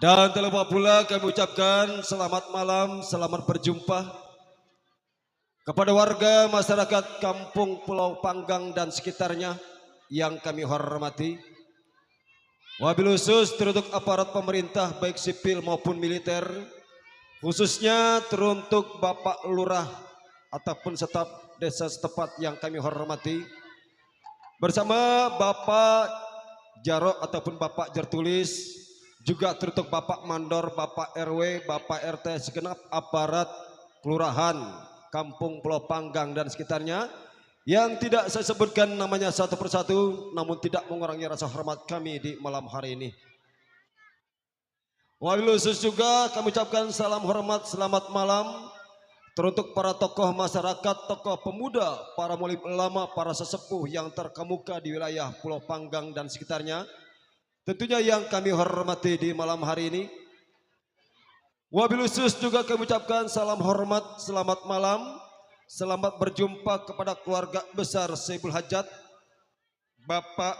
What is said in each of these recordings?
Dan terlebih pula kami ucapkan selamat malam, selamat berjumpa kepada warga masyarakat Kampung Pulau Panggang dan sekitarnya yang kami hormati. Wabil khusus teruntuk aparat pemerintah baik sipil maupun militer, khususnya teruntuk Bapak Lurah ataupun staf desa setempat yang kami hormati, bersama Bapak Jarok ataupun Bapak Jertulis, juga teruntuk Bapak Mandor, Bapak RW, Bapak RT segenap aparat kelurahan Kampung Pulau Panggang dan sekitarnya yang tidak saya sebutkan namanya satu persatu, namun tidak mengurangi rasa hormat kami di malam hari ini. Wabil khusus juga kami ucapkan salam hormat, selamat malam teruntuk para tokoh masyarakat, tokoh pemuda, para mulim ulama, para sesepuh yang terkemuka di wilayah Pulau Panggang dan sekitarnya. Tentunya yang kami hormati di malam hari ini. Wabil khusus juga kami ucapkan salam hormat, selamat malam, selamat berjumpa kepada keluarga besar Saibul Hajat, Bapak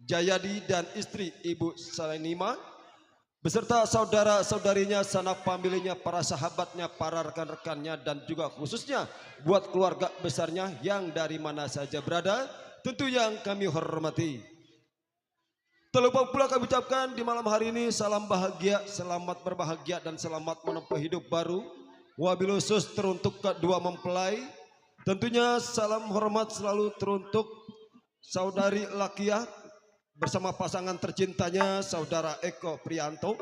Jayadi dan istri Ibu Salenima, beserta saudara-saudarinya, sanak familinya, para sahabatnya, para rekan-rekannya, dan juga khususnya buat keluarga besarnya yang dari mana saja berada, tentu yang kami hormati. Terlebih pula kami ucapkan di malam hari ini salam bahagia, selamat berbahagia dan selamat menempuh hidup baru. Wabil khusus teruntuk kedua mempelai Tentunya salam hormat selalu teruntuk Saudari Lakia bersama pasangan tercintanya Saudara Eko Prianto.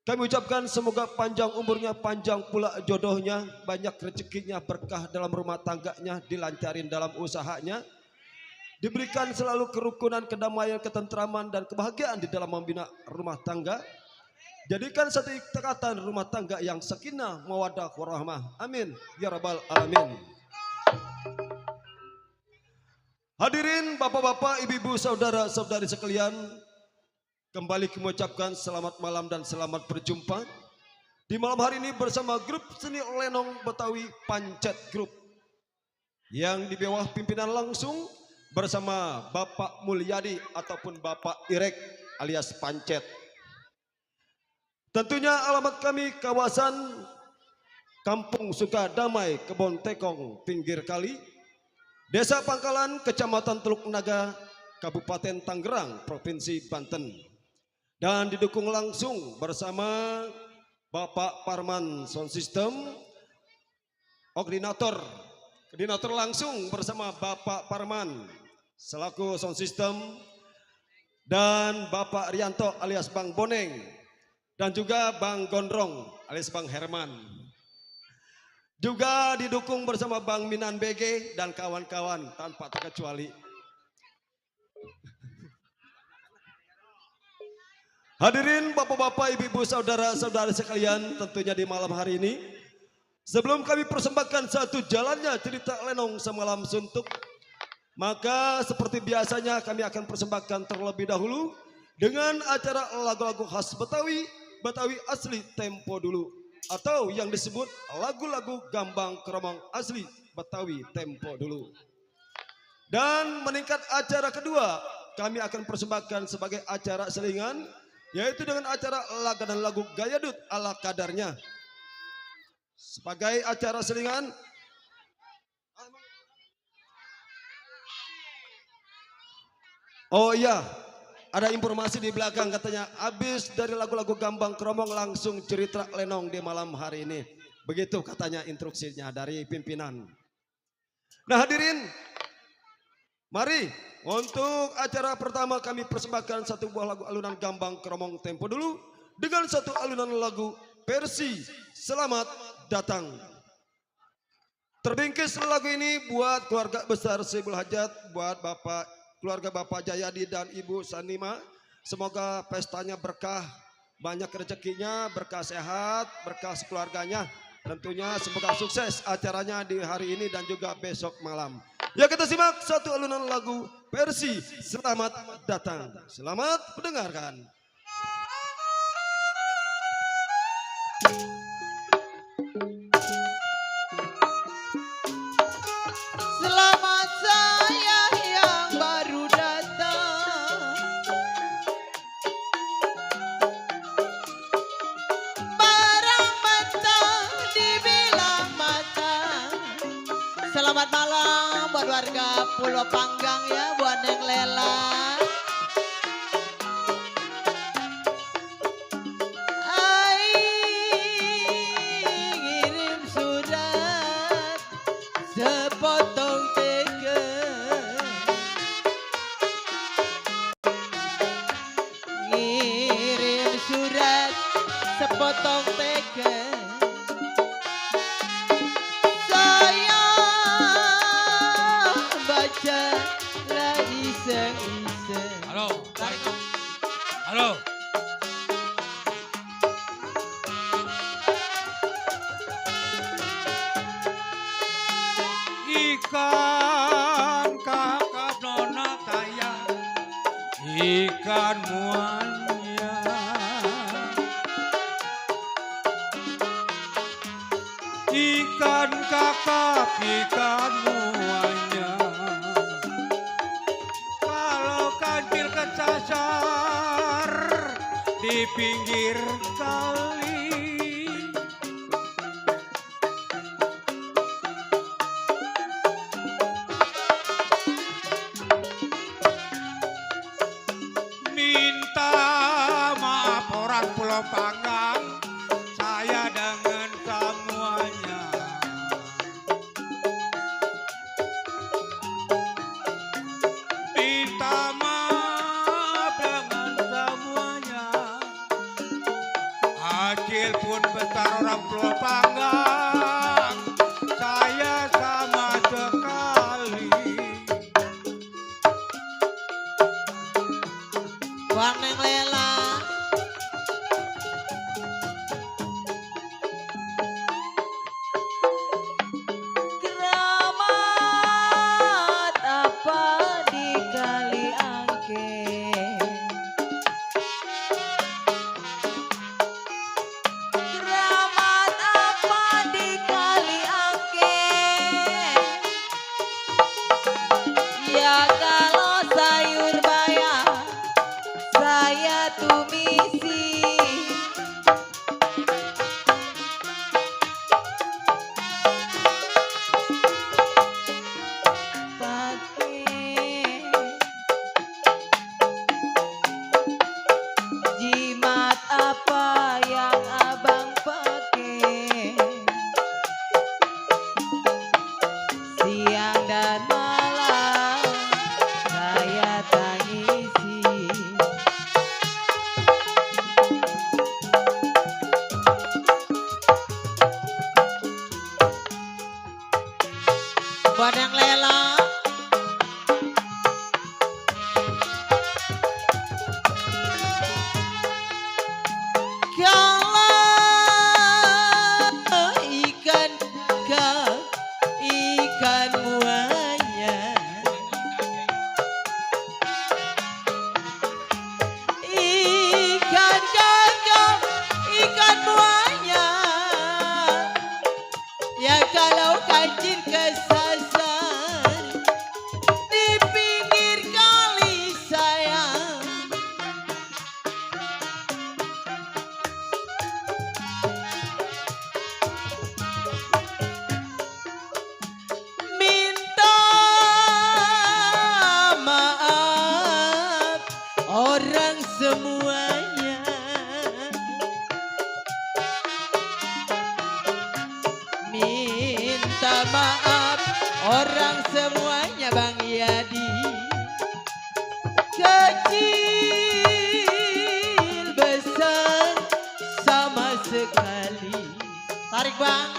Kami ucapkan semoga panjang umurnya, panjang pula jodohnya, banyak rezekinya, berkah dalam rumah tangganya, dilancarin dalam usahanya, diberikan selalu kerukunan, kedamaian, ketentraman, dan kebahagiaan di dalam membina rumah tangga. Jadikan satu ikatan rumah tangga yang sakinah, mawaddah, warahmah. Amin. Ya Rabbal Alamin. Hadirin bapak-bapak, ibu-ibu, saudara-saudari sekalian, kembali kami ucapkan selamat malam dan selamat berjumpa di malam hari ini bersama grup seni lenong Betawi Pancet Group yang di bawah pimpinan langsung bersama Bapak Mulyadi ataupun Bapak Irek alias Pancet. Tentunya alamat kami kawasan Kampung Sukadamai, Kebon Tekong, pinggir kali, Desa Pangkalan, Kecamatan Teluk Naga, Kabupaten Tangerang, Provinsi Banten. Dan didukung langsung bersama Bapak Parman Sound System, koordinator langsung bersama Bapak Parman selaku Sound System, dan Bapak Rianto alias Bang Boneng, dan juga Bang Gondrong alias Bang Herman. Juga didukung bersama Bang Minan BG dan kawan-kawan tanpa terkecuali. Hadirin bapak-bapak, ibu-ibu, saudara-saudari sekalian, tentunya di malam hari ini, sebelum kami persembahkan satu jalannya cerita lenong semalam suntuk, maka seperti biasanya kami akan persembahkan terlebih dahulu dengan acara lagu-lagu khas Betawi, Betawi asli tempo dulu, atau yang disebut lagu-lagu gambang kromong asli Betawi tempo dulu. Dan meningkat acara kedua, kami akan persembahkan sebagai acara selingan, yaitu dengan acara laga dan lagu gayadut ala kadarnya. Sebagai acara selingan, oh iya, ada informasi di belakang katanya habis dari lagu-lagu gambang kromong langsung cerita lenong di malam hari ini. Begitu katanya instruksinya dari pimpinan. Nah hadirin, mari untuk acara pertama kami persembahkan satu buah lagu alunan gambang kromong tempo dulu dengan satu alunan lagu versi Selamat Datang. Terbingkis lagu ini buat keluarga besar Sibul Hajat, buat keluarga Bapak Jayadi dan Ibu Sanima. Semoga pestanya berkah, banyak rezekinya, berkah sehat, berkah keluarganya. Tentunya semoga sukses acaranya di hari ini dan juga besok malam. Ya, kita simak satu alunan lagu versi Selamat Datang. Selamat mendengarkan. Selamat saya yang baru datang, barang mentah dibilang matang. Selamat malam buat warga Pulau Panggang ya, buat Neng Lela. Ngirim surat sepotong teke, ngirim surat sepotong teke. Saya baca lah iseng-iseng. Halo. Halo. Ikan kakap nona kaya, ikan muanya. Ikan kakap, ikan muanya. Kalau kancil kecasar di pinggir kali, minta maaf orang Pulau Panggang, saya dengan semuanya. sebentar orang Pulau Panggang, saya sama sekali. Wang Neng Lela. Keramat apa di Kali Angke? Keramat apa di Kali Angke? Ya kalau sayur bayar saya tumisi. Pakai jimat apa yang abang pakai? Siang dan malam saya tangisi. Badang Lela. Kalau ikan muanya, ikan kakap, ikan muanya. Ya kalau kancil kesasar di pinggir kali sayang. Minta maaf orang semuanya. Minta maaf orang semuanya Bang Yadi. Kecil besar sama sekali. Tarik Bang.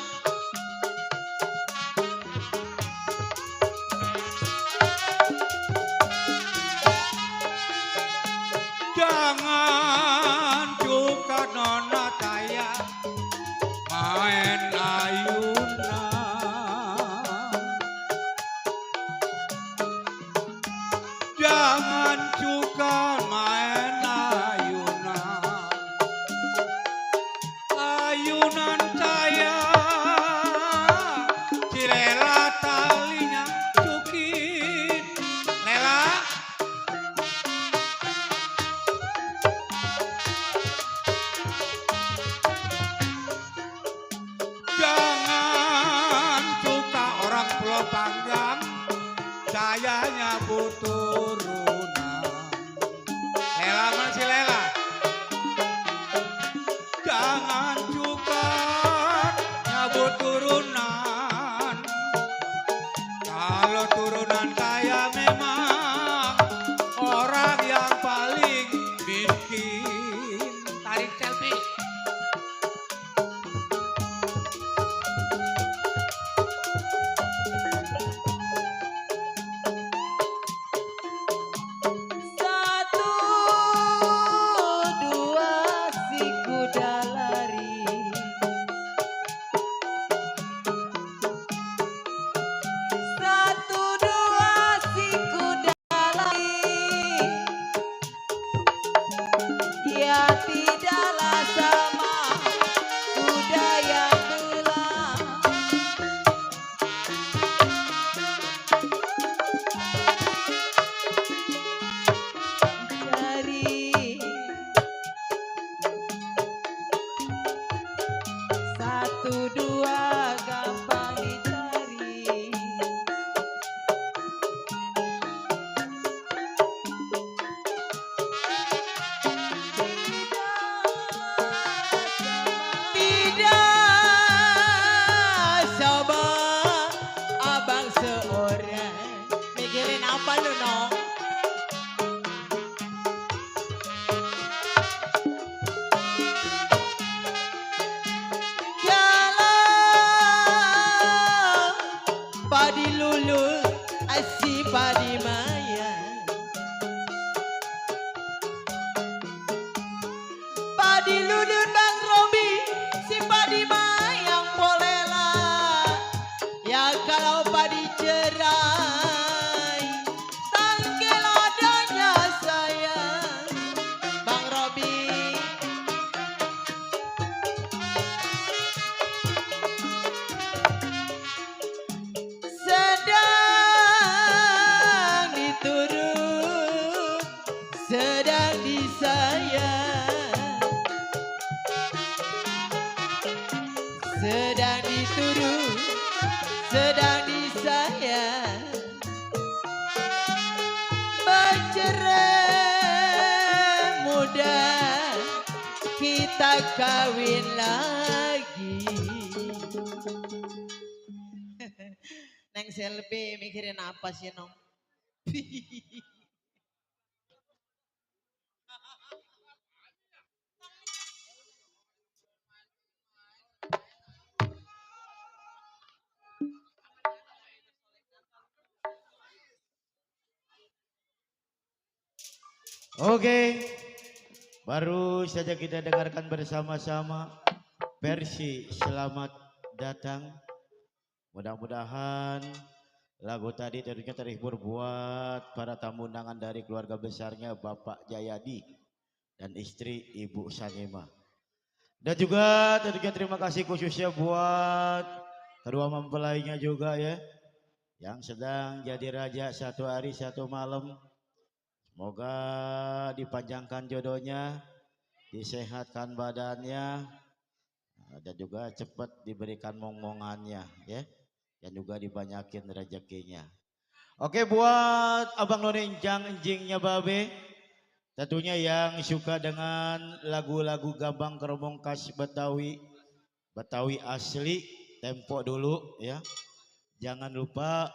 Jangan juga nona saya main ayunan. Jangan juga main ayunan. Ayunan saya Cirela talinya cukit. Lela. Jangan suka orang Pulau Panggang, saya nyabut turunan. Lela mana si Lela? Jangan suka nyabut turunan. Kalau turunan saya memang orang yang paling miskin. Tarik selfie. Satu dua si kuda lari. Satu dua si kuda lari. Ya tidaklah sama kuda yang belah. Cari satu dua gampang dicari. Tidak sama abang seorang. Mikirin apa lu Nong? Si Padi Maya, Padi Ludun Bang Robi, si Padi Mayang Polela. Ya kalau padi cerai, tangkil adanya sayang Bang Robi. Sedang diturut, sedang disayang, sedang diturut, sedang disayang. Bercerai muda, kita kawin lagi. Neng selfie mikirin apa sih Nong? Oke, baru saja kita dengarkan bersama-sama versi Selamat Datang. Mudah-mudahan lagu tadi tentunya terhibur buat para tamu undangan dari keluarga besarnya Bapak Jayadi dan istri Ibu Sanima. Dan juga tentunya terima kasih khususnya buat kedua mempelainya juga ya, yang sedang jadi raja satu hari satu malam. Semoga dipanjangkan jodohnya, disehatkan badannya, dan juga cepat diberikan momongannya ya, dan juga dibanyakin rezekinya. Oke, buat Abang None enjingnya Babe, tentunya yang suka dengan lagu-lagu gambang keromong khas Betawi, Betawi asli, tempo dulu ya. Jangan lupa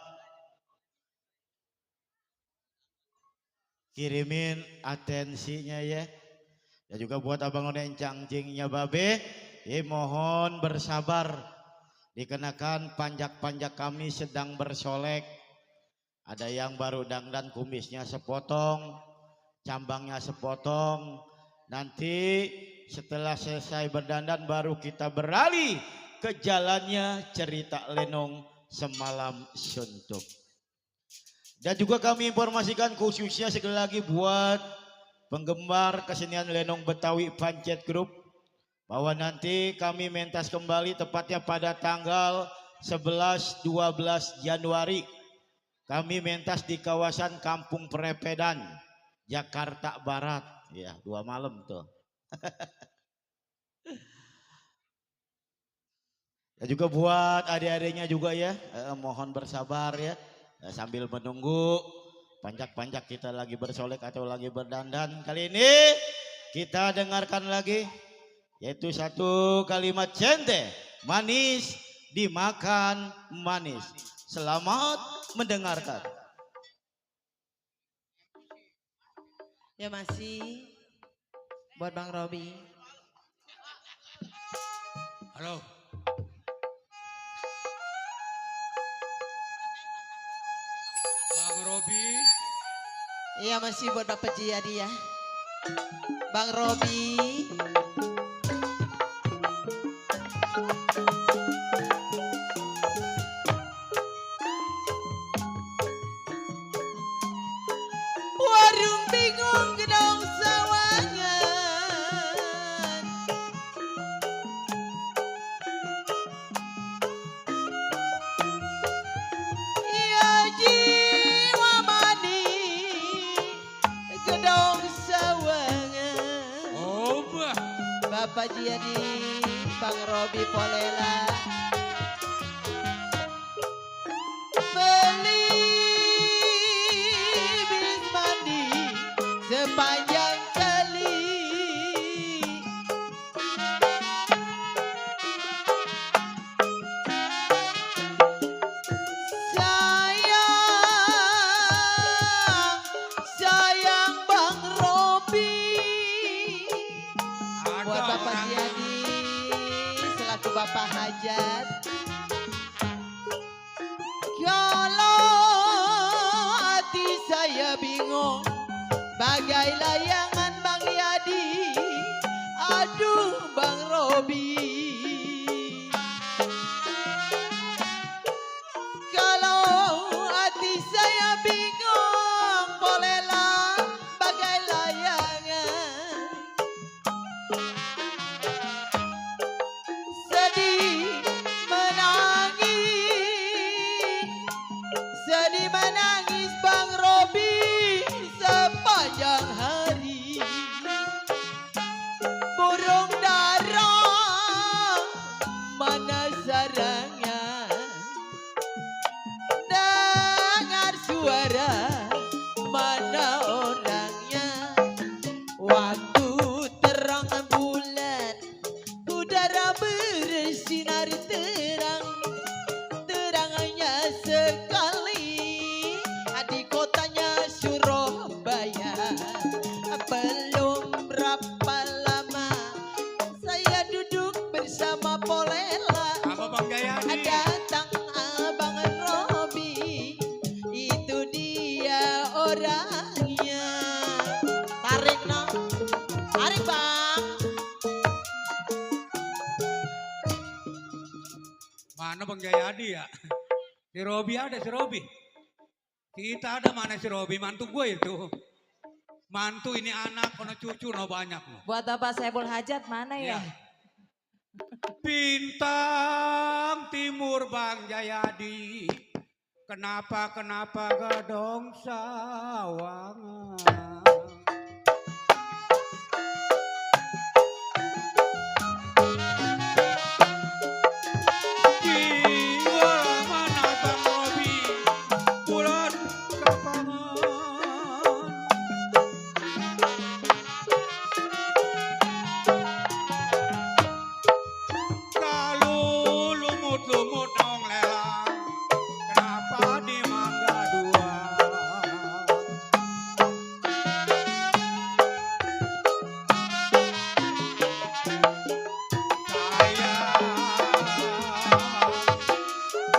kirimin atensinya ya. Dan juga buat Abang None enjingnya Babe, mohon bersabar. Dikenakan panjak-panjak kami sedang bersolek. Ada yang baru dangdan kumisnya sepotong, cambangnya sepotong. Nanti setelah selesai berdandan baru kita beralih ke jalannya cerita lenong semalam suntuk. Dan juga kami informasikan khususnya sekali lagi buat penggemar kesenian lenong Betawi Pancet Group, bahwa nanti kami mentas kembali tepatnya pada tanggal 11-12 Januari. Kami mentas di kawasan Kampung Perepedan, Jakarta Barat. Ya, 2 malam tuh. Dan juga buat adik-adiknya juga ya, mohon bersabar ya. Sambil menunggu panjak-panjak kita lagi bersolek atau lagi berdandan. Kali ini kita dengarkan lagi, yaitu satu kalimat cente, manis dimakan manis. Selamat mendengarkan. Ya masih buat Bang Robi. Halo. Bang Robi. Iya masih buat Bapak Jiyadi ya. Bang Robi. Warung bingung gedong sawangan. Ya jiwa manis gedong sawangan. Oh, bah. Bapak Jiyadi, Bang Robi Polela. Beli bis mandi sepanjang kali. Sayang Bang Robi. Buat Ada Bapak orang. Jiyadi selaku Bapak Haja. Bang Jayadi. Datang Abang Robi, itu dia orangnya. Tarik no, tarik bang. Mana Bang Jayadi ya? Si Robi ada, si Robi. Kita ada, mana si Robi? Mantu gue itu. Mantu ini anak, kono cucu, no banyak. No. Buat Bapak Saiful Hajat mana ya? Ya. Bintang timur Bang Jayadi. Kenapa gadong sawangan. Jiwa mana Bang Robi, bulan kapangan. Kalau lumut-lumut dong lelang, kenapa di Mangga Dua?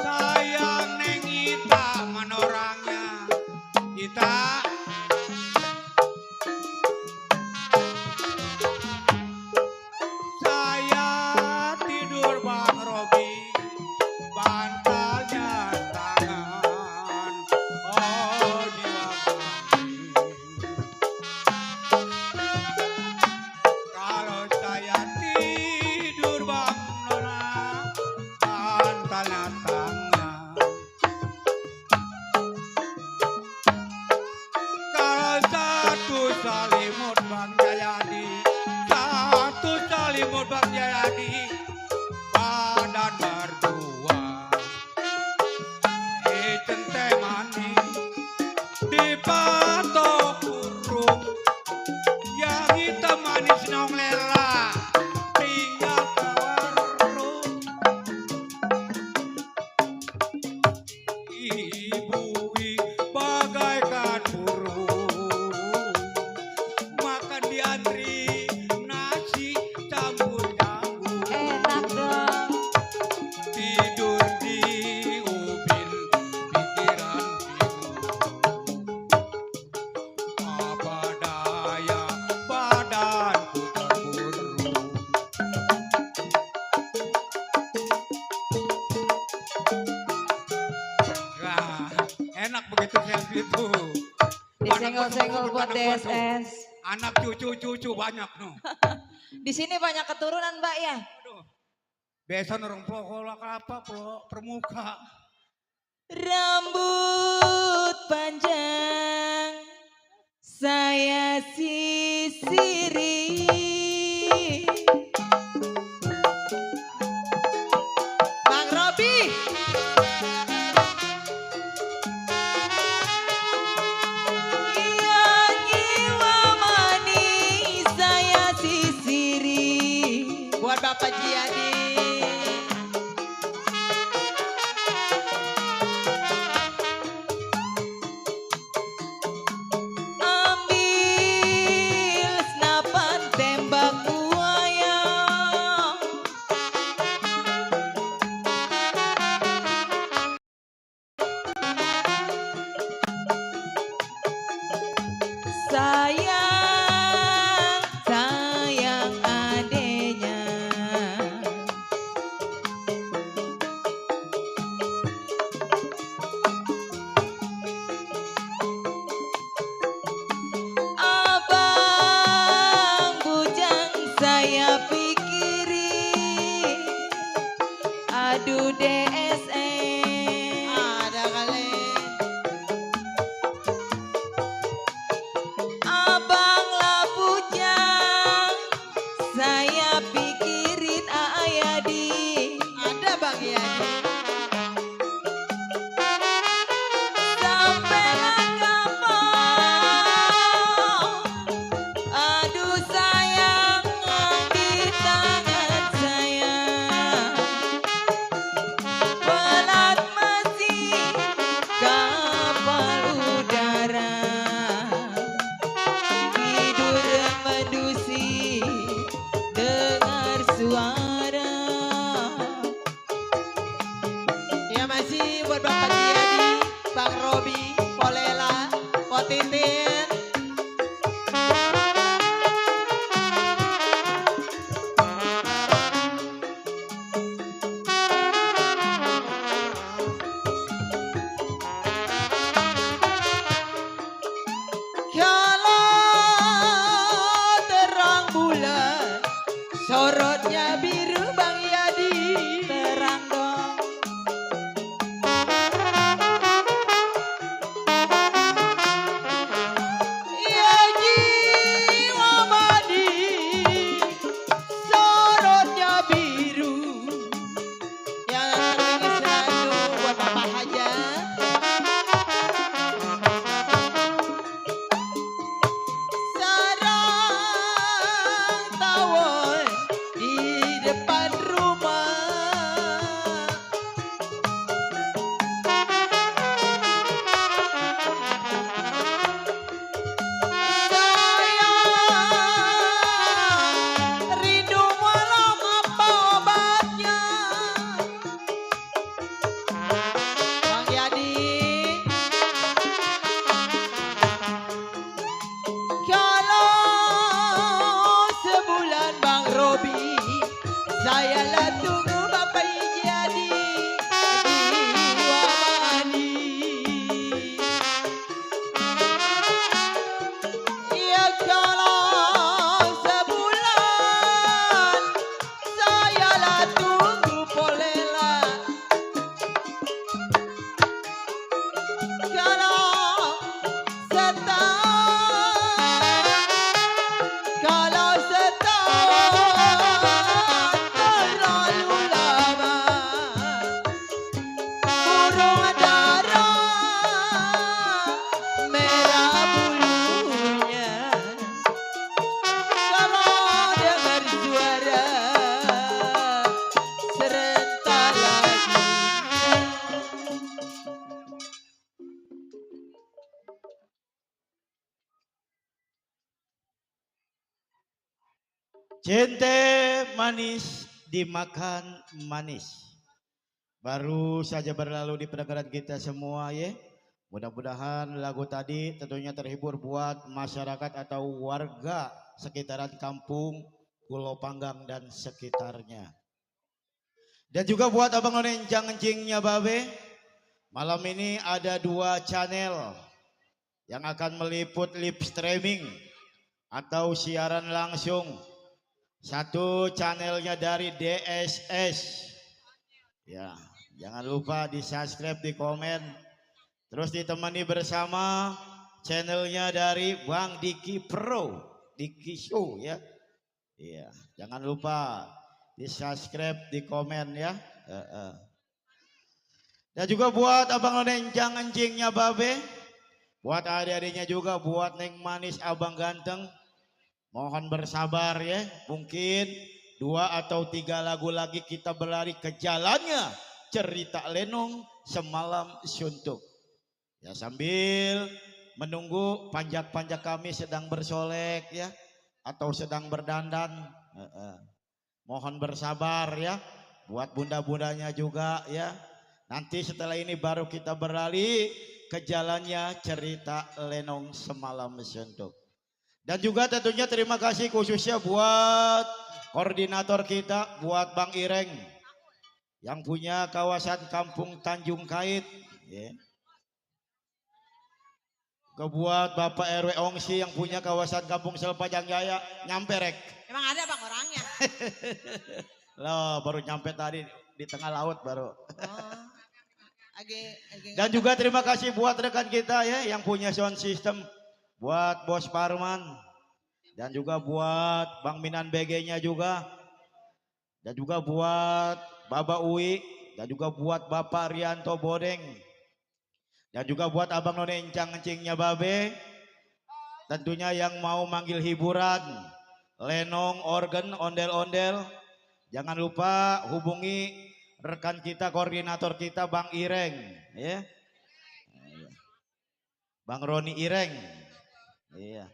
Sayang neng Ita manorangnya. Ita saya tidur Bang Robi, bantalnya tangan, oh dilakukan. Kalau saya tidur Bang Nona, bantalnya tangan. Kalau satu salimut Bang Jayadi, satu salimut Bang Jayadi, badan berdua. Di centai mani, di patok kurung, yang hitam manis nong lela, tinggal kawarung. Ibu bagaikan burung, makan diantri nasi campur jagung. Enak dong. Tidur di ubin, pikiran bingung. Apa daya badanku terkurung. Nah, enak begitu selfie itu. Disenggol-senggol buat DSS. Anak cucu banyak no. Di sini banyak keturunan Mbak ya. Aduh. Biasa orang pokola kelapa permuka. Rambut panjang saya sisiri. Bang Robi. Iya jiwa manis saya sisiri. Buat Bapak Jayadi. Ambil senapan tembak buaya. Sayang, sayang adenya. Abang bujang saya pikirin. Aduh DSN. Ada kali. Abang lah bujang saya pikirin Ayadi. Ada Bang Yadi. Sampai kapan? Aduh sayang di tangan saya. buat Bapak Jiyadi, Bang Robi, Polela, Potitin. Kalau terang bulan, sorotnya biru Bang Yadi. Terang dong. Ya jiwa madi, sorotnya biru. Yang terbingis selalu buat Bapak Hajat. Sarang tawon di depan rumah. Saya rindu malam apa obatnya. Bang Yadi, kalau sebulan Bang Robi, saya lah tunggu Bapak Ijadi jiwa mani. Ya kalau sebulan, saya lah tunggu Polela. Kalau setahun terlalu lama, burung dara merah bulunya. Kalau dengar suara serentak lagi. Cente manis dimakan manis. Baru saja berlalu di pendengaran kita semua ya. Mudah-mudahan lagu tadi tentunya terhibur buat masyarakat atau warga sekitaran kampung Pulau Panggang dan sekitarnya. Dan juga buat abang none encang-encingnya Babe. Malam ini ada 2 channel yang akan meliput live streaming atau siaran langsung. Satu channelnya dari DSS. Ya, jangan lupa di subscribe, di komen. Terus ditemani bersama channelnya dari Bang Diki Pro, Diki Show ya. Iya, jangan lupa di subscribe, di komen ya. Dan juga buat abang nencang encingnya Babe. Buat adik-adiknya juga, buat Neng Manis Abang Ganteng. Mohon bersabar ya, mungkin 2 atau 3 lagu lagi kita berlari ke jalannya cerita Lenong Semalam Suntuk. Ya sambil menunggu panjak-panjak kami sedang bersolek ya, atau sedang berdandan. Mohon bersabar ya, buat bunda-bundanya juga ya. Nanti setelah ini baru kita berlari ke jalannya cerita Lenong Semalam Suntuk. Dan juga tentunya terima kasih khususnya buat koordinator kita, buat Bang Ireng yang punya kawasan Kampung Tanjung Kait ya. Buat Bapak RW Ongsi yang punya kawasan Kampung Selpajang Jaya, nyampe rek. Emang ada Bang orangnya? Loh, baru nyampe tadi di tengah laut baru. Age Dan juga terima kasih buat rekan kita ya yang punya sound system. Buat Bos Parman dan juga buat Bang Minan BG-nya juga, dan juga buat Bapak Uwi, dan juga buat Bapak Rianto Bodeng, dan juga buat Abang None encang-encingnya Babe. Tentunya yang mau manggil hiburan, lenong, organ, ondel-ondel, jangan lupa hubungi rekan kita, koordinator kita Bang Ireng ya. Bang Roni Ireng. Iya.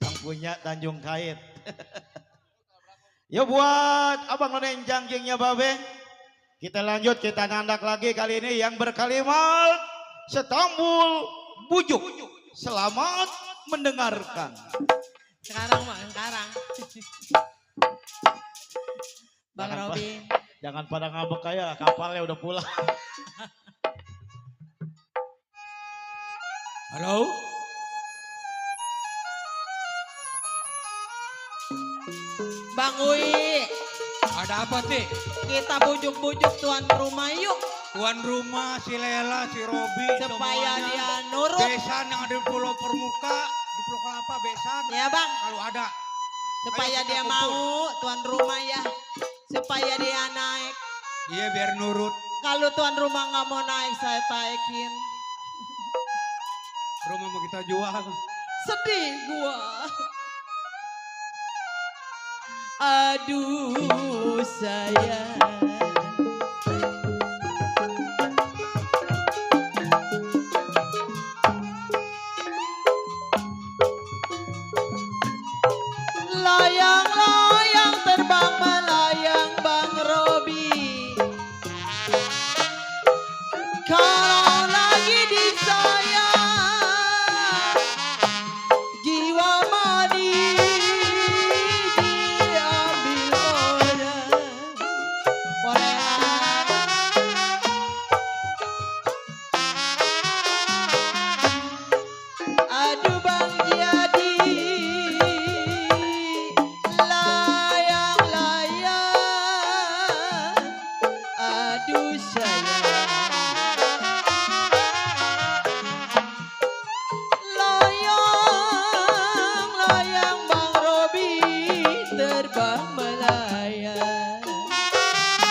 Yang punya Tanjung Kait. Ya buat abang none jangkingnya Babe. Kita lanjut, kita nandak lagi kali ini yang berkalimat Setambul Bujuk. Selamat mendengarkan. Sekarang sekarang. Bang Jangan, Robi. Jangan pada ngambek kayak kapalnya udah pulang. Halo? Bang Ui, Ada apa sih? kita bujuk-bujuk tuan rumah yuk. Tuan rumah, si Lela, si Robi, Supaya semuanya. dia nurut. Besan yang ada di Pulau Permuka, di Pulau Kelapa, besan. Ya bang, Kalau ada. supaya Ayo kita dia kumpul. mau tuan rumah ya. Supaya dia naik. Iya biar nurut. Kalau tuan rumah nggak mau naik, saya taikin. Rumah mau kita jual. Sedih gua. Aduh sayang. Layang-layang terbang melayang Bang Robi. Kalau lagi disayang, jiwa mani diambil orang. Bolehlah. Aduh Bang Jadi, layang-layang, aduh sayang. Layang-layang Bang Robi terbang melayang.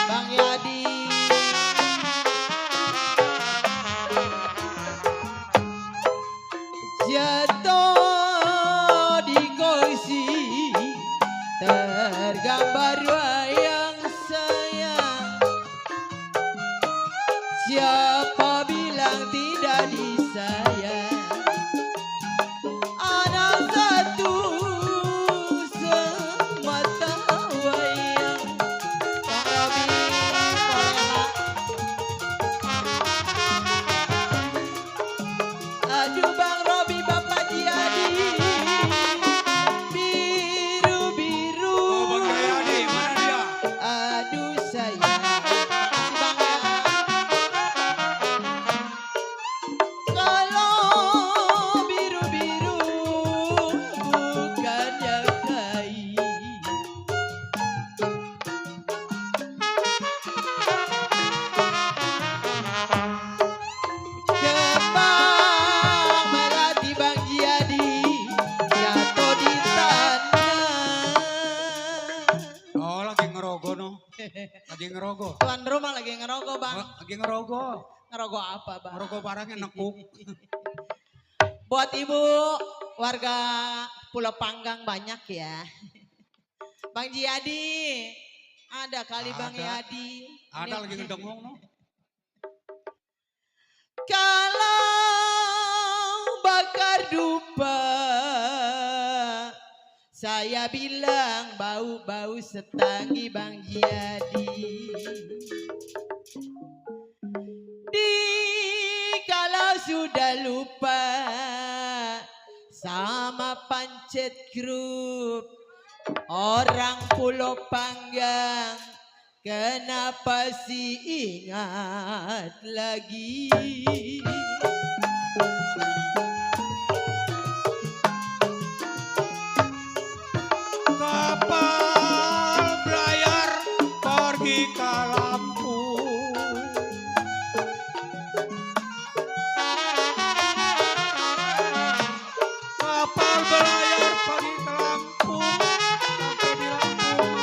Bang Yadi, jatuh di kursi tergambar wayang sayang. Siapa bilang tidak disayang? Anak satu semata wayang. Bang Robi, bolehlah. Aduh Bang Robi Bapak Jadi, biru-biru. Oh Bang Jayadi, mana dia? Aduh sayang. Makasih Bang ya. Kalau biru-biru bukan yang kain. Kembang melati Bang Jadi jatuh di tanah. Oh lagi ngerogo no. Lagi ngerogo. Tuan rumah lagi ngerogoh Bang. Oh, lagi ngerogo. Ngerogoh apa Bang? Ngerogo barangnya nekuk. Buat ibu warga Pulau Panggang banyak ya. Bang Jadi, ada kali Bang Ada. Yadi. Ada Ini- lagi ngedengong no. Kalau bakar dupa, saya bilang bau-bau setangi Bang Jadi. Kalau sudah lupa sama pancet grup orang Pulau Panggang, kenapa sih ingat lagi? Kapal belayar pergi ke Lampung. Kapal belayar pergi ke Lampung. Sampai di Lampung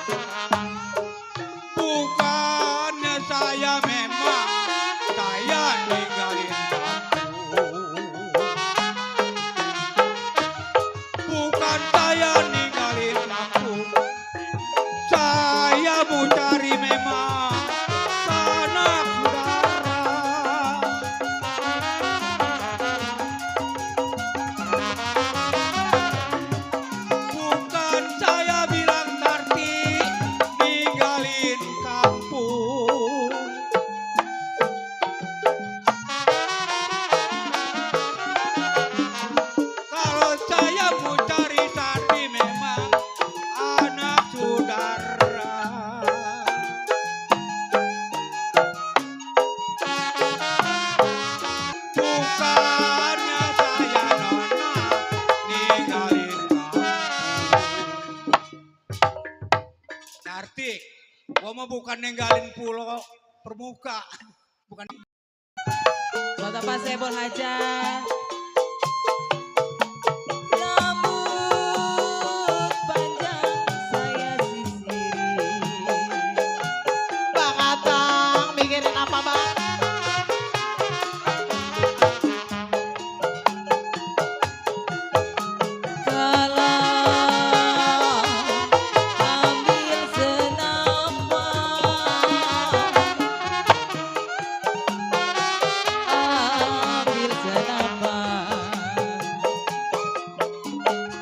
orang Gua mau bukan ninggalin pulau permuka. Bukan. Buat Bapak Sebol Hajat. Rambut panjang saya sisiri. Bang Atang mikirin apa bang? Kalau ambil senapan,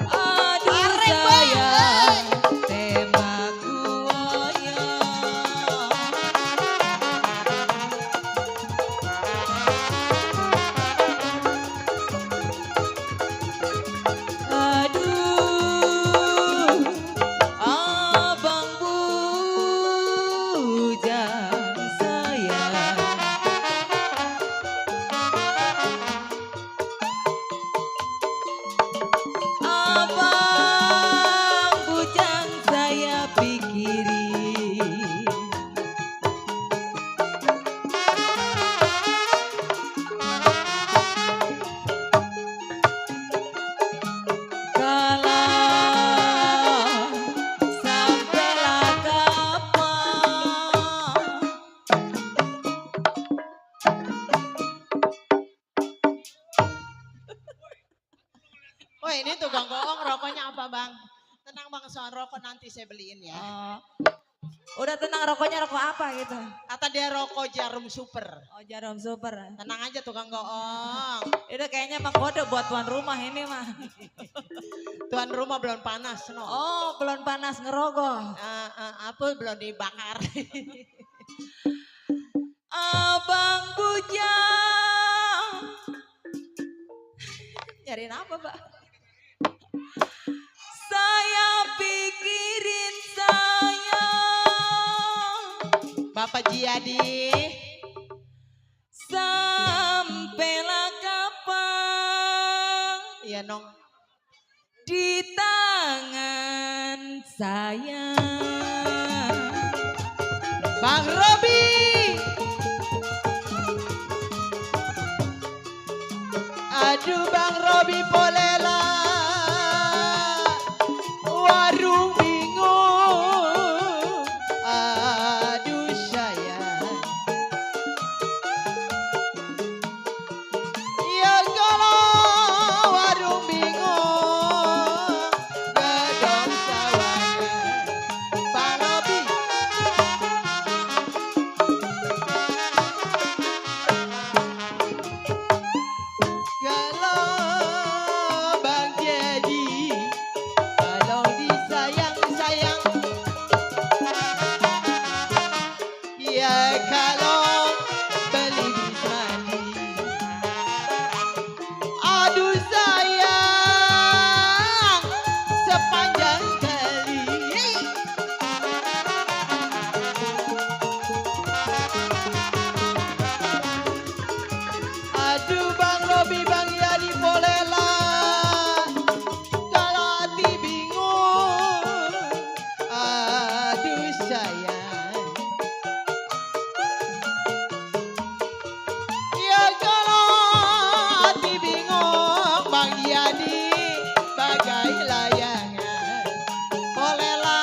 aduh sayang tembak buaya. Aduh, abang bujang saya. Abang bujang saya pikirin. Kalau sampailah kapan Oh ini tukang goong rokoknya apa bang? Tenang bang soal rokok nanti saya beliin ya. oh, udah tenang, rokoknya rokok apa gitu? Kata dia rokok Jarum Super. Oh, Jarum Super. Tenang aja tukang goong. Itu kayaknya mah kode buat tuan rumah ini mah. Tuan rumah belum panas no. Oh, belum panas ngerogoh. Apa belum dibakar. Abang bujang. Nyariin apa, Pak? Saya pikirin saya. Bapak Jiadi. Sampailah kapan Iya nong. di tangan saya. Bang Robi. Aduh Bang Robi Polela. Warung bingung. Aduh sayang. Ya kalau warung bingung. Gedong sawangan. Bang Robi. Kalau Bang Jadi, kalau disayang-sayang, ya kalau beli bis mandi, aduh sayang sepanjang kali. Aduh Bang Robi Bang Yadi Polela. Kalau hati bingung. Aduh sayang. Ya kalau hati bingung Bang Yadi bagai layangan. Polela.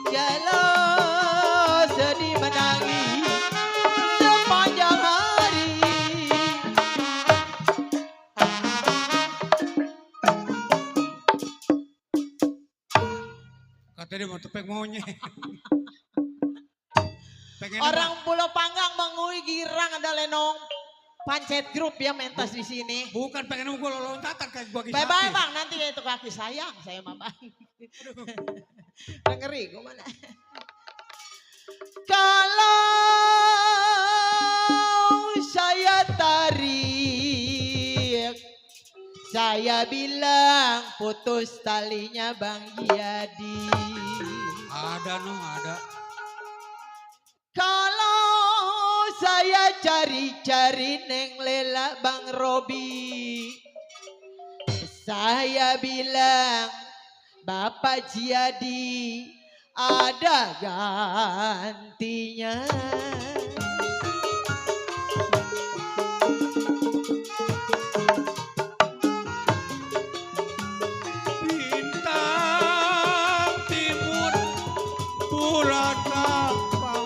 Kalau sedih menangis sepanjang hari. Kata dia mau tepek maunya. Pengen Orang Pulau Panggang mengui girang ada lenong pancet grup ya mentas di sini. bukan pengen gue lontatan kayak gua Bye bye bang, nanti itu kaki sayang saya mah bang. Ngeri gue mana. Kalau saya tarik, saya bilang putus talinya Bang Yadi. Ada no, ada. Kalau saya cari-cari Neng Lela Bang Robi, Saya bilang Bapak Jiadi ada gantinya. Bintang timur bulan kapan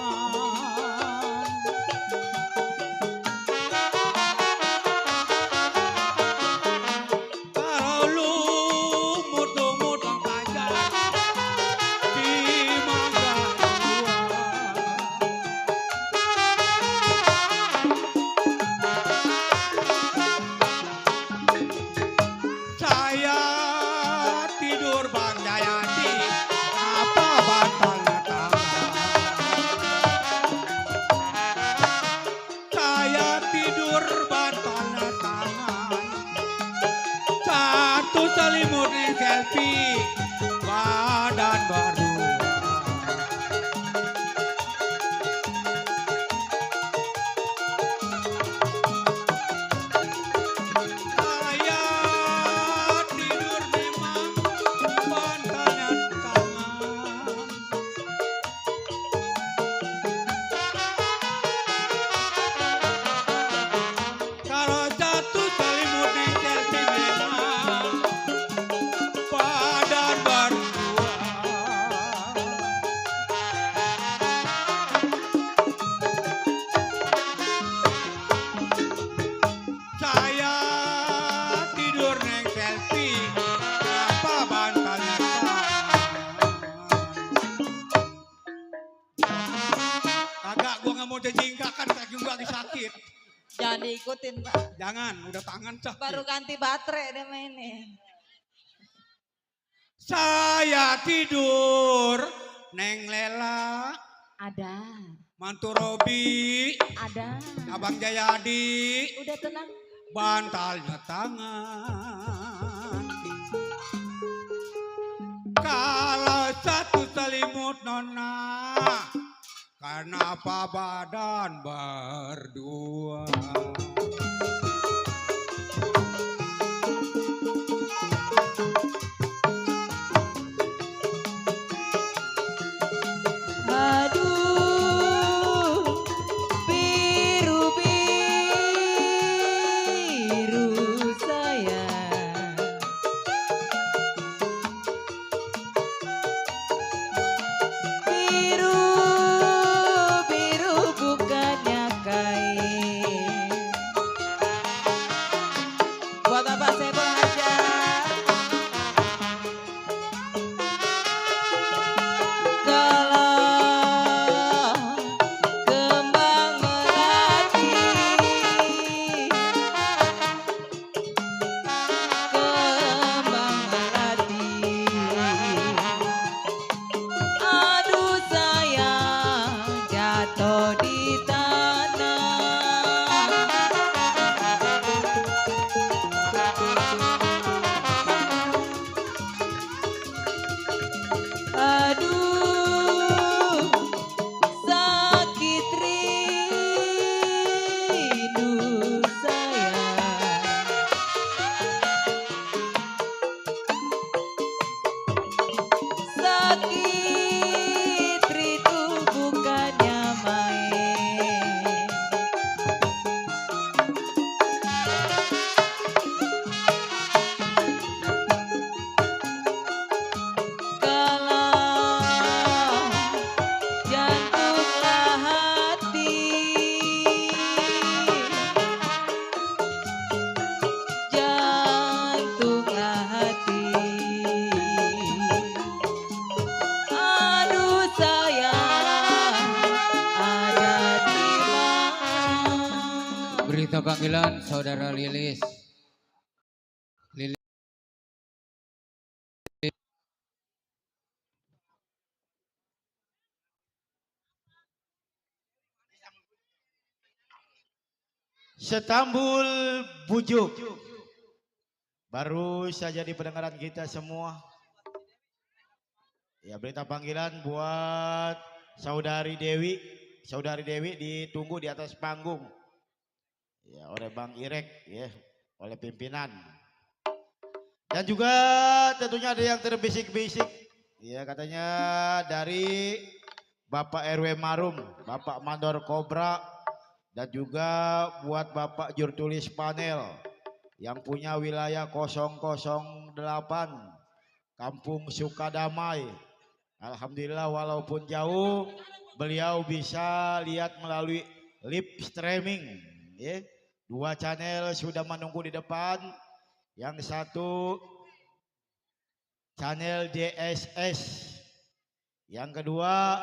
kalau lumut-lumut bang pajar di mangga saya tidur bang Jayadi apa bantalnya tangan saya tidur bantalnya tangan satu selimut nih selfie badan baru saya tidur memang bantalnya tangan kalau satu selimut nih selfie memang badan berdua saya tidur neng selfie apa bantalnya kagak gua nggak mau jejingkakan kaki gua lagi sakit Jangan diikutin Pak. jangan udah tangan sakit Baru ganti baterai dia mainnya. saya tidur neng Lela Ada, mantu Robi ada. abang Jayadi Udah tenang. bantalnya tangan kalau satu selimut nona kenapa badan berdua Aduh, biru-biru sayang. Biru-biru bukannya kain. Buat apa saya belajar? Kalau kembang melati, kembang melati. Aduh sayang jatuh di tanah. Aduh sakit rindu sayang. Sakit rindu bukannya main. Kalau jantunglah hati, jantunglah hati. Aduh sayang ada di mana? berita panggilan saudara Lilis Setambul bujuk. Baru saja di pendengaran kita semua. Ya, berita panggilan buat Saudari Dewi. Saudari Dewi ditunggu di atas panggung. Ya, oleh Bang Irek ya, oleh pimpinan. Dan juga tentunya ada yang terbisik-bisik. Ya katanya dari Bapak RW Marum, Bapak Mandor Kobra, dan juga buat Bapak Jurtulis Panel yang punya wilayah 008 Kampung Sukadamai. Alhamdulillah walaupun jauh beliau bisa lihat melalui live streaming. Ya. 2 channel sudah menunggu di depan. Yang satu channel DSS. Yang kedua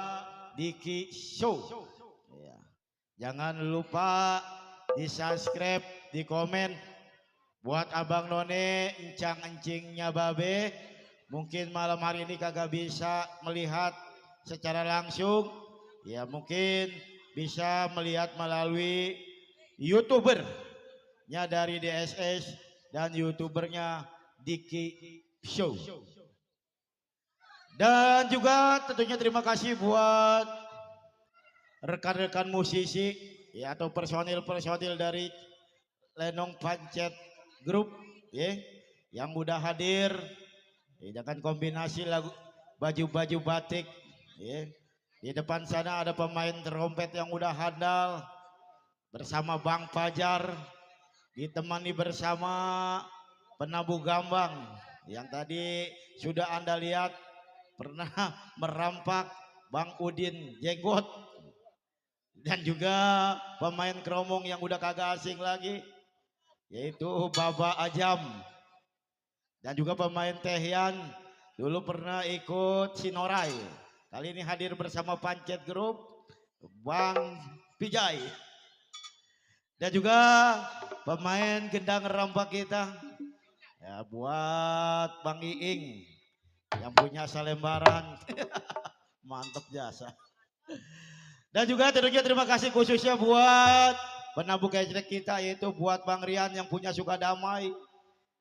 Diki Show. Ya. Jangan lupa di subscribe, di komen. Buat Abang None, encang-encingnya Babe, mungkin malam hari ini kagak bisa melihat secara langsung. Ya mungkin bisa melihat melalui YouTubernya dari DSS dan YouTubernya Diki Show. Dan juga tentunya terima kasih buat rekan-rekan musisi ya atau personil-personil dari Lenong Pancet Group ya yang udah hadir ya, dengan kombinasi lagu baju-baju batik ya. Di depan sana ada pemain trompet yang udah handal bersama Bang Fajar, ditemani bersama penabuh gambang yang tadi sudah Anda lihat pernah merampak Bang Udin Jenggot, dan juga pemain keromong yang udah kagak asing lagi yaitu Baba Ajam, dan juga pemain Tehyan dulu pernah ikut Sinorai, kali ini hadir bersama Pancet Group Bang Pijay, dan juga pemain gendang rampak kita ya buat Bang Iing yang punya salembaran. Mantap jasa. Dan juga tentunya terima kasih khususnya buat penabuh kecrek kita yaitu buat Bang Rian yang punya Sukadamai,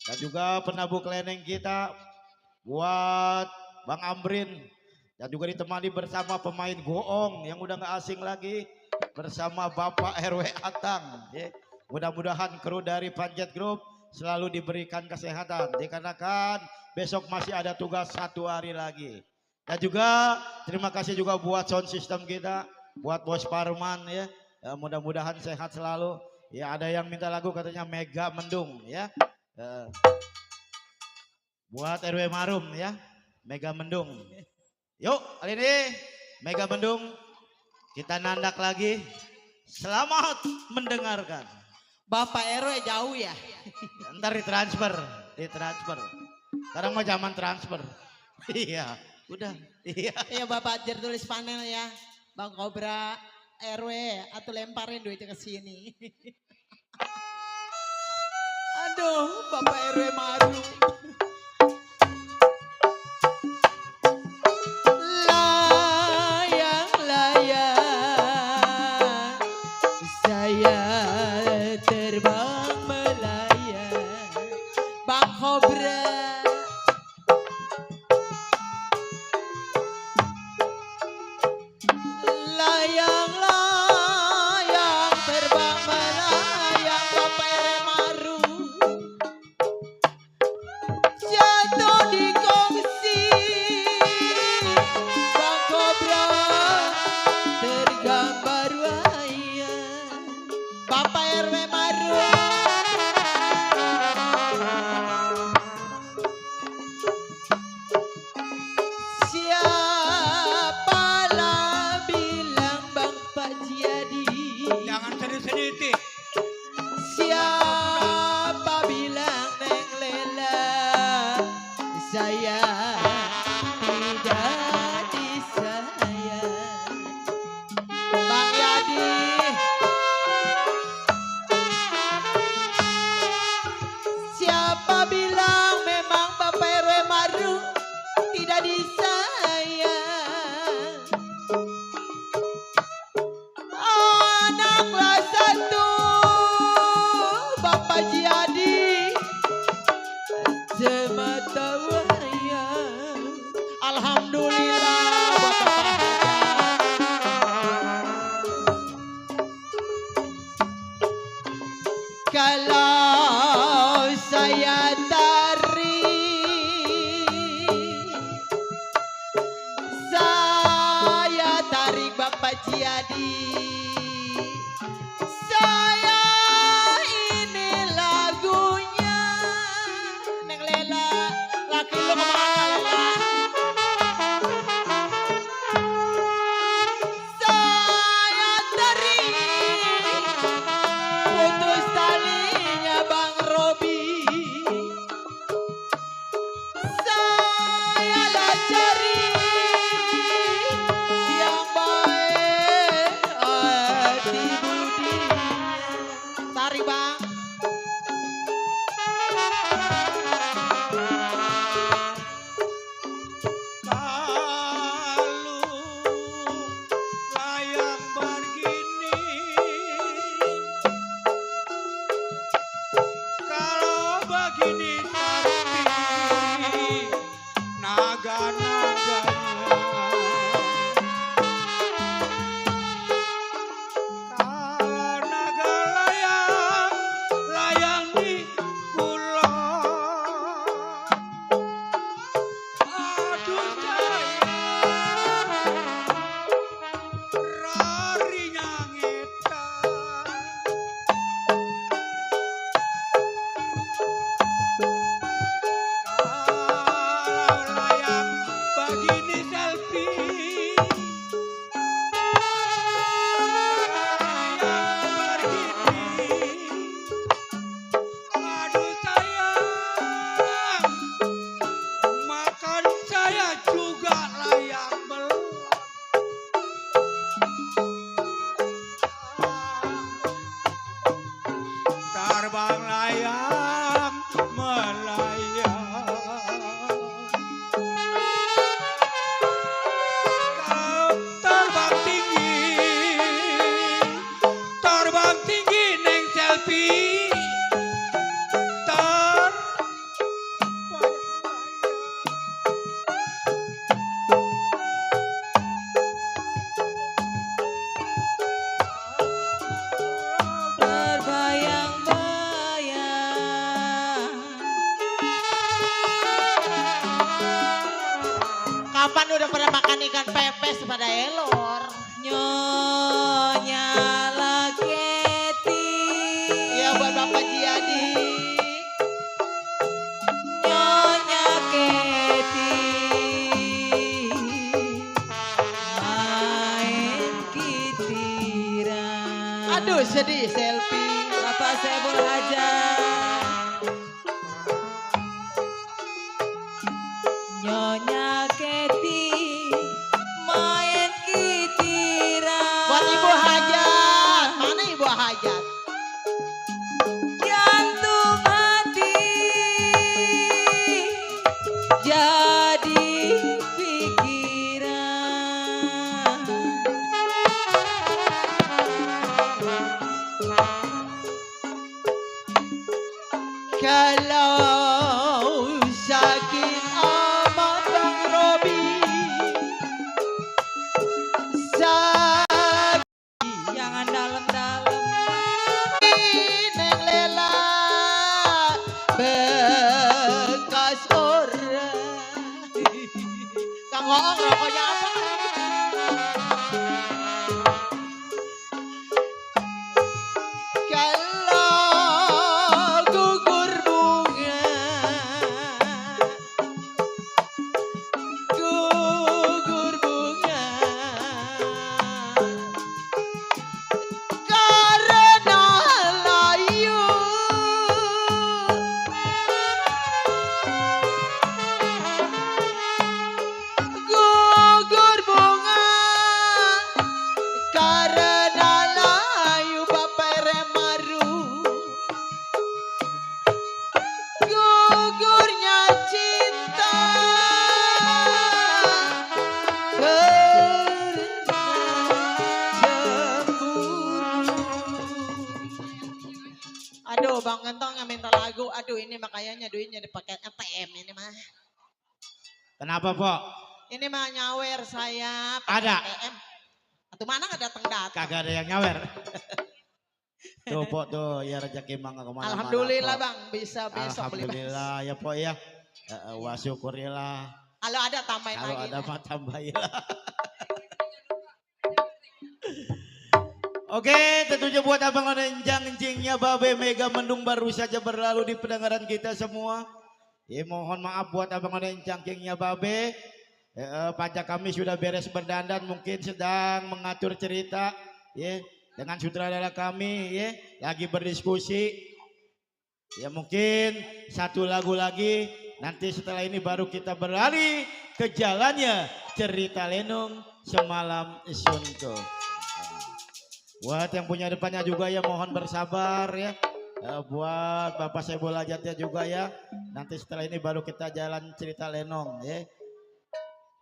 dan juga penabuh keleneng kita buat Bang Amrin, dan juga ditemani bersama pemain goong yang udah gak asing lagi bersama Bapak RW Atang. Mudah-mudahan kru dari Pancet Group selalu diberikan kesehatan dikarenakan besok masih ada tugas 1 hari lagi. Dan juga terima kasih juga buat sound system kita, buat Bos Parman ya. Mudah-mudahan sehat selalu. Ya ada yang minta lagu katanya Mega Mendung ya. Buat RW Marum ya, Mega Mendung. Yuk kali ini Mega Mendung kita nandak lagi. Selamat mendengarkan. Bapak RW jauh ya. Ntar ditransfer. Sekarang mau zaman transfer. Iya, udah. Iya. Iya Bapak Jurtulis Panel ya. Bang Kobra RW atau lemparin duitnya ke sini. Aduh, Bapak RW Maru. Layang-layang saya terbang melayang. Bang Kobra. Layang-layang terbang melayang Bapak RW Maru jatuh di kongsi Bang Kobra tergambar wayang Bapak RW Maru. siapalah bilang Bang Pak Jiadi Jangan sedih-sedih, Ti. siapa bilang Neng Lela saya tidak disayang Bang Yadi. siapa bilang memang Bapak RW Maru tidak disayang anak kelas 1 Bapak Jiadi semata wayang Alhamdulillah buat Bapak Hajar. kalau saya tarik melayang, melayang. Kau terbang tinggi neng selfie. Kapan udah pernah makan ikan pepes pada elor? Nyonya Laketi. Ya buat Bapak Jiadi. Nyonya Keti. Main kitiran. Aduh sedih selfie. Bapak Sebul Hajar. Nyonya Keti main kitiran. Buat Ibu Hajat. Mana Ibu Hajat? Jantung hati jadi pikiran. Kalau sakit amat Bang Robi. Jangan dalam-dalam. Neng Lela bekas orang. Kang Hoong rokoknya apa? Kalau gugur bunga, gugur bunga, karena layu. Gugur bunga karena layu Bapak Remaru. Gugurnya cinta karena cemburu. Aduh Bang Gentong yang minta lagu. Aduh ini makanya duitnya dipakai ATM ini mah. Kenapa, Pok? Ini mah nyawer saya Ada. pakai ATM. Atau mana nggak datang-datang. Kagak ada yang nyawer. Tuh, Pok, tuh, ya rezeki mangga kemana-mana. Alhamdulillah Pok. Bang bisa besok beli. Alhamdulillah ya, Pok ya. Wa syukurilah. Kalau ada tambahin Kalau lagi. ada mah tambahilah. Oke, tentunya buat abang lenjang cingnya Babe Mega Mendung baru saja berlalu di pendengaran kita semua. Mohon maaf buat abang lenjang cingnya Babe. Pajak kami sudah beres berdandan, mungkin sedang mengatur cerita, ya, dengan sutradara kami, ya, lagi berdiskusi. Ya mungkin satu lagu lagi, nanti setelah ini baru kita berlari ke jalannya cerita Lenong Semalam Suntuk. Buat yang punya depannya juga ya mohon bersabar ya. Buat Bapak Sebul Hajatnya juga ya. Nanti setelah ini baru kita jalan cerita Lenong ya.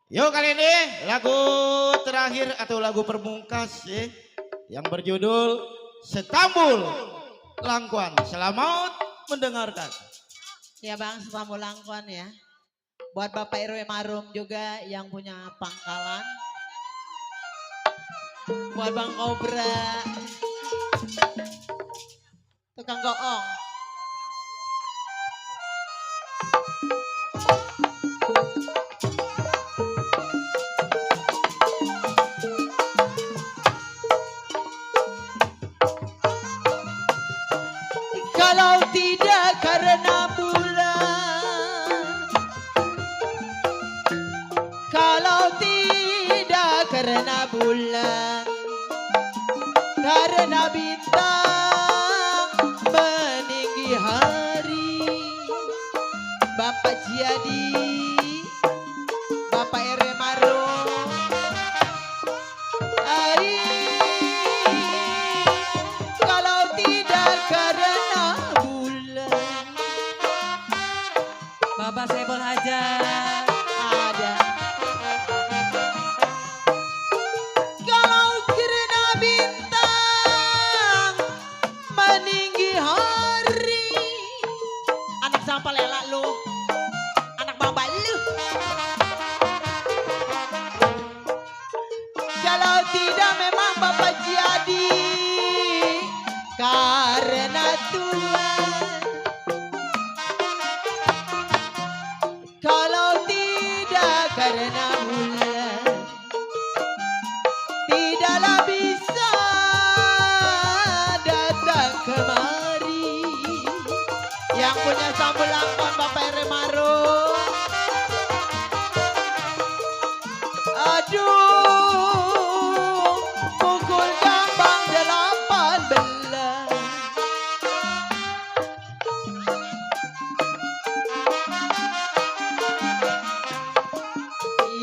Yuk kali ini lagu terakhir atau lagu pemungkas ya, yang berjudul Setambul Langkuan. Selamat mendengarkan. Ya Bang, Setambul Langkuan ya. Buat Bapak RW Marum juga yang punya pangkalan. Buat Bang Kobra. Tukang goong. Kalau tidak karena bulan, kalau tidak karena bulan, karena bintang meninggi hari, Bapak Jiadi, Bapak RW Marum, kalau tidak karena bulan, orang pelela lu. Anak bamba lu. Kalau tidak memang Bapak jadi karena Tuhan. Kalau tidak karena bulan, tidaklah bisa datang kemari. Yang punya sambal langkon Bapak R. Marum. Aduh, pukul gambang 18.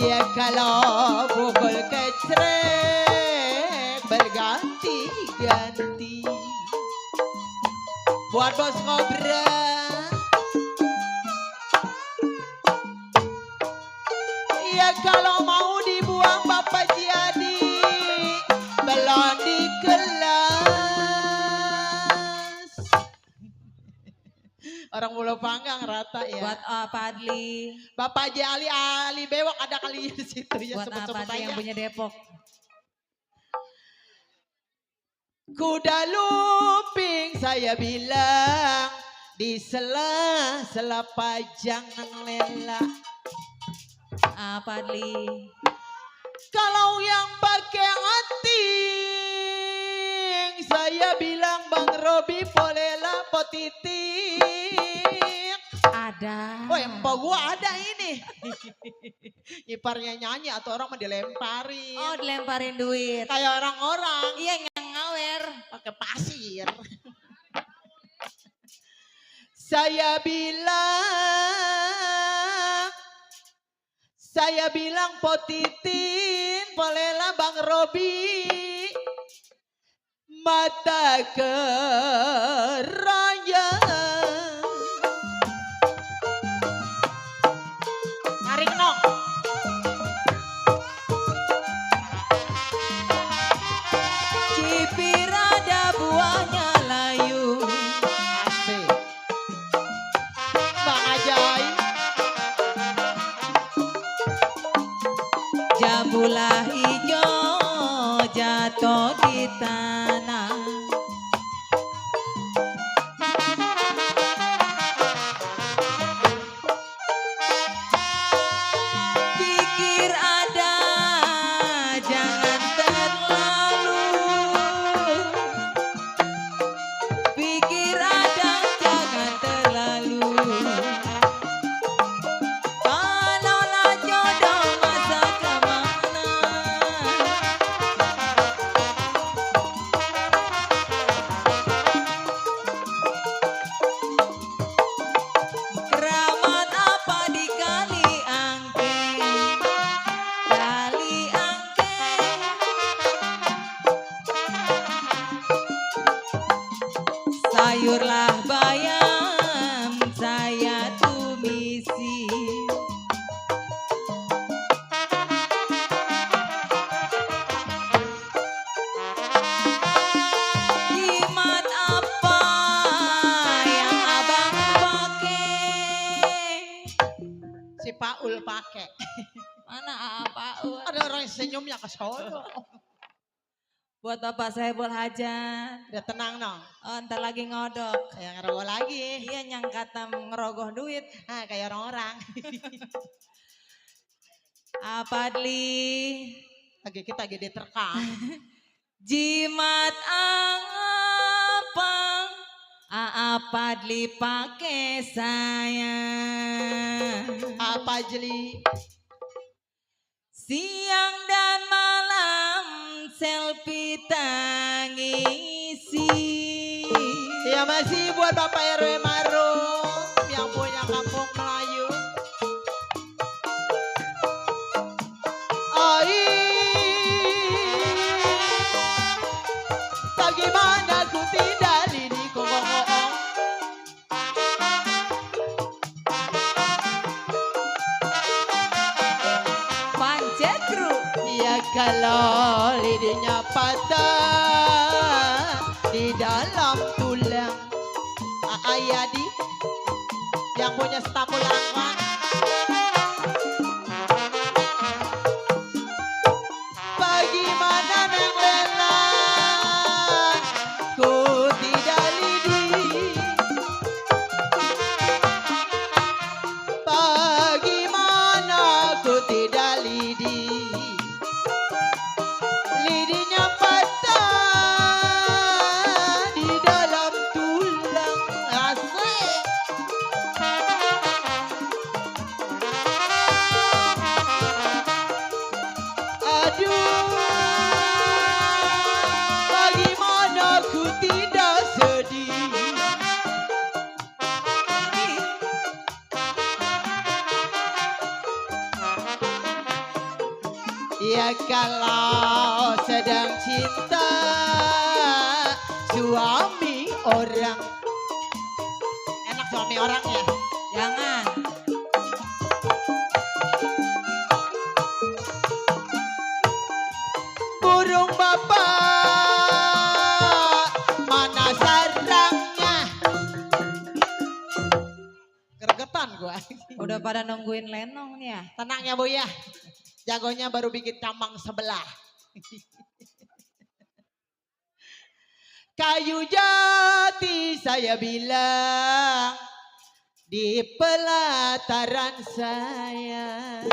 Ya kalau pukul kecrek berganti-ganti. Buat bos Kobra. Ya kalau mau dibuang Bapak jadi belum di kelas. Orang Pulau Panggang rata ya. Buat Padli. Bapak Haji Ali bewok ada kali di situ ya, Buat sebut-sebut Padli yang aja. punya Depok. Kuda lumping saya bilang di sela-sela pajangan lela. Padli. Kalau yang pakai anting saya bilang Bang Robi Polela Potitik. Ada. Oh empok gua ada ini. Iparnya nyanyi atau orang mau dilemparin. Oh, dilemparin duit. Kayak orang-orang Iya, yang ngawer. pakai pasir. Saya bilang Potitin, Polela Bang Robi, mata keraya. Tarik nong. Cipir ada buahnya layu. Asik. Bang Ajaib. Jambulah hijau jatuh di tanah. Pikir ada, jangan terlalu. Pikir ada, jangan terlalu. Kalaulah jodoh masa kemana. Keramat apa di Kali Angke? Kali Angke. Sayurlah bayam saya tumisi. Jimat apa yang abang pakai? Si Paul pakai. Mana Paul? Ada orang yang senyumnya ke sono. Buat Bapak Saiful Hajat. Udah tenang nong. Oh, ntar lagi ngodok. Kayak ngerogoh lagi. Iya, nyangka ngerogoh duit. Ah, kayak orang-orang. Padli. Lagi kita gede terkam. Jimat apa? Padli pakai saya. Apa jeli? Siang dan malam selfie tangisi. Ya masih buat Bapak RW Marum yang punya kampung Melayu. Bagaimana ku tidak lini kongong. Pancet kru. Ya kalau lidinya patah di dalam tulang. Ayadi yang punya Stamulangkon. Bagaimana Neng Lela, ku tidak lidi. Bagaimana ku tidak lidi. Lidinya patah di dalam tulang. Asik. Aduh, bagaimana ku tidak sedih. Ya kalau sedang cinta suami orang. Enak suami orang ya? Jangan. Burung bapak, mana sarangnya? Gregetan gua. Udah pada nungguin lenong nih ya. Tenang ya Bu ya. Jagonya baru bikin camang sebelah. Kayu jati saya bilang di pelataran saya.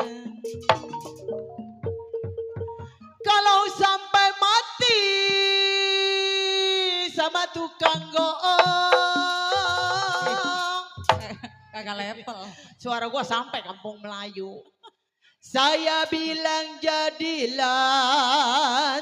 Kalau sampai mati sama tukang goong. Kagak level. Suara gua sampai kampung Melayu. Saya bilang jadi lantaran